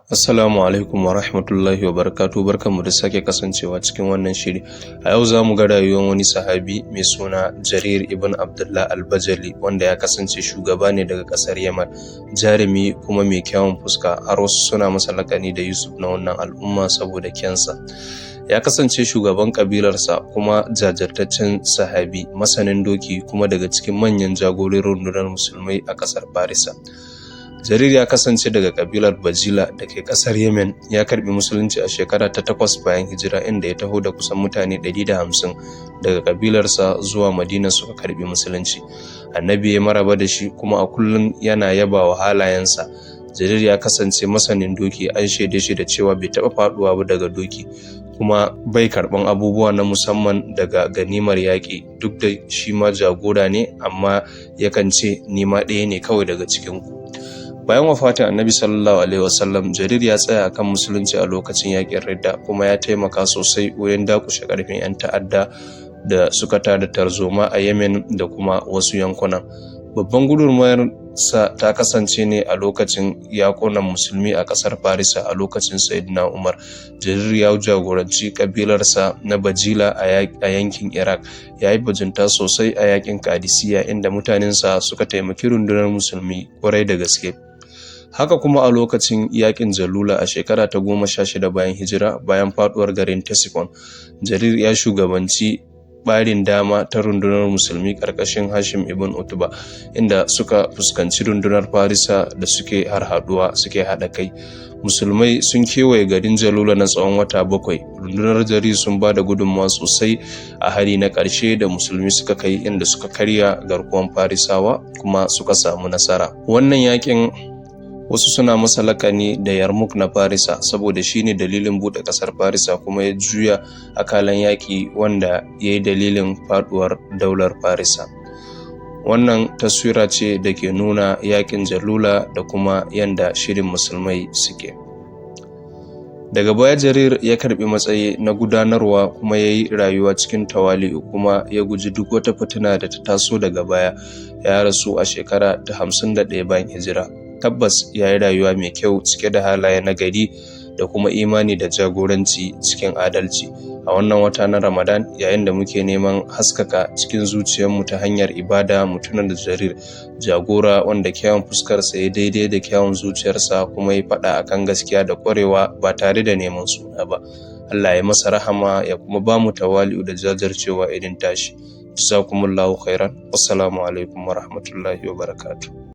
Assalamu alaikum wa rahmatullahi wa barakatuh. Barkanmu da sake kasancewa cikin wannan shiri. A yau za mu ga rayuwar wani sahabi mai suna Jarir ibn Abdullah al-Bajali, wanda ya kasance shugaba ne daga ƙasar Yaman, jarumi kuma mai kyawun fuska, har wasu suna masa laƙani da Yusuf na wannan al'umma saboda kyansa. Ya kasance shugaban ƙabilarsa kuma jajirtaccen sahabi, masanin doki, kuma daga cikin manyan jagororin rundunar musulmai a ƙasar Farisa. Jarir ya kasance daga kabilar Bajila da ke kasar Yemen. Ya karbi musulunci a shekara ta 8 bayan hijira, inda ya taho da kusan mutane 150 daga kabilarsa zuwa Madina suka karbi musulunci. Annabi ya maraba da shi, kuma a kullum yana yaba wa halayensa. Jarir ya kasance masanin doki, an shaide shi da cewa bai taɓa faɗuwa ba daga doki, kuma bai karɓan abubuwa na musamman daga ganimar yaƙi. Duk da shi ma jagora ne, amma yakan ce, "Ni ma ɗaya ne kawai daga cikinku." Bayan wafatin Annabi sallallahu alaihi wasallam, Jarir ya tsaya akan musulunci a lokacin yakin ridda, kuma ya taimaka sosai wurin dakushe karfin 'yan ta'adda da suka tada tarzoma a Yemen da kuma wasu yankunan. Babban gudunmayar sa ta kasance ne a lokacin yakunan musulmi a kasar Farisa a lokacin Sayyidina Umar. Jarir ya jagoranci kabilarsa na Bajila a yankin Iraq. Ya yi bajinta sosai a yakin Kadisiya, inda mutanensa suka taimaki rundunar musulmi kwarai da gaske. Haka kuma a lokacin yakin Jalula a shekara ta 16 bayan hijira, bayan faduwar garin Ctesiphon, Jarir ya shugabanci barin dama ta rundunar musulmi karkashin Hashim ibn Utuba, inda suka fuskanci rundunar Farisa da suke harhaduwa suke haɗa kai. Musulmai sun kewaye garin Jalula na tsawon wata 7. Rundunar Jarir sun ba da gudunmawa sosai a hari na ƙarshe da musulmi suka kai, inda suka karya garkuwan Farisawa kuma suka samu nasara. Wannan yakin wasu suna masa lakani da Yarmouk na Farisa, saboda shi ne dalilin buɗe ƙasar Farisa, kuma ya juya akalan yaƙi wanda ya yi dalilin faɗuwar daular Farisa. Wannan taswira ce da ke nuna yaƙin Jalula da kuma yanda shirin musulmai suke. Daga baya Jarir ya karbi matsayi na gudanarwa, kuma ya yi rayuwa cikin tawali'u, kuma ya guji duk wata fitina da ta taso daga baya. Ya rasu a shekara ta 51 bayan hijira. Tabbas ya yi rayuwa mai kyau, cike da halaye na gari da kuma imani da jagoranci cikin adalci. A wannan wata na Ramadan, yayin da muke neman haskaka cikin zuciyarmu ta hanyar ibada, mu tuna da Jarir, jagora wanda kyawun fuskarsa ya daidai da kyawun zuciyarsa, kuma ya faɗa akan gaskiya da ƙwarewa ba tare da neman suna ba. Allah ya masa rahama, ya kuma ba mu tawali'u da jajircewa irin tashi. Jazakumullahu khairan. Wassalamu alaikum warahmatullahi wabarakatuh.